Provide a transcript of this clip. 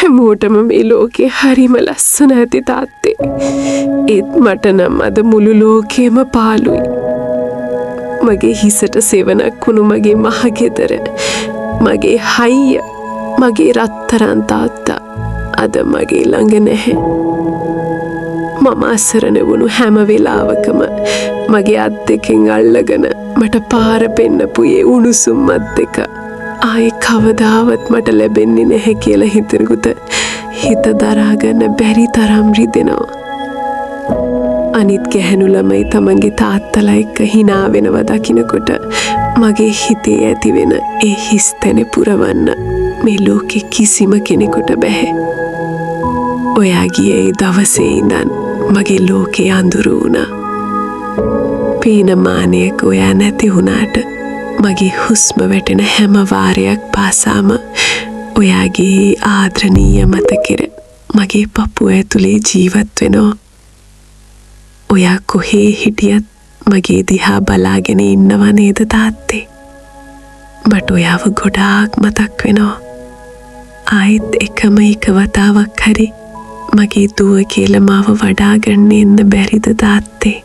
හැමෝටම මේ ලෝකේ හරිම ලස්සන ඇති තාත්තේ. ඒත් මට නම් අද මුළු ලෝකෙම පාළුයි. මගේ හිසට සෙවණක් වුණු මගේ මහගෙදර, මගේ හයිය, මගේ රත්තරන් තාත්තා අද මගේ ළඟ නැහැ. මම අසරණ වුණු හැම වෙලාවකම මගේ අත් දෙකෙන් අල්ලගෙන මට පාර පෙන්නපු ඒ උණුසුම් අත් දෙක ආයේ කවදාවත් මට ලැබෙන්නේ නැහැ කියලා හිතනකොට හිත දරාගන්න බැරි තරම් රිදෙනවා. අනිත් ගැහැණු ළමයි තමන්ගේ තාත්තලා එක්ක හිනා වෙනවා දකිනකොට මගේ හිතේ ඇතිවෙන ඒ හිස්තැන පුරවන්න මේ ලෝකෙ කිසිම කෙනෙකුට බැහැ. ඔයා ගිය ඒ දවසේ ඉඳන් මගේ ලෝකේ අඳුරු වුණා. පේන මානයක ඔයා නැති වුණාට මගේ හුස්ම වැටෙන හැම වාරයක් පාසාම ඔයාගේ ආදරණීය මතකෙ මගේ පපුව ඇතුලේ ජීවත් වෙනවා. ඔයා කොහේ හිටියත් මගේ දිහා බලාගෙන ඉන්නව නේද තාත්තේ? මට ඔයාව ගොඩාක් මතක් වෙනවා. ආයෙත් එකම එක වතාවක් හරි මගේ දුව කියලා මාව වඩාගන්න එන්න බැරිද තාත්තේ?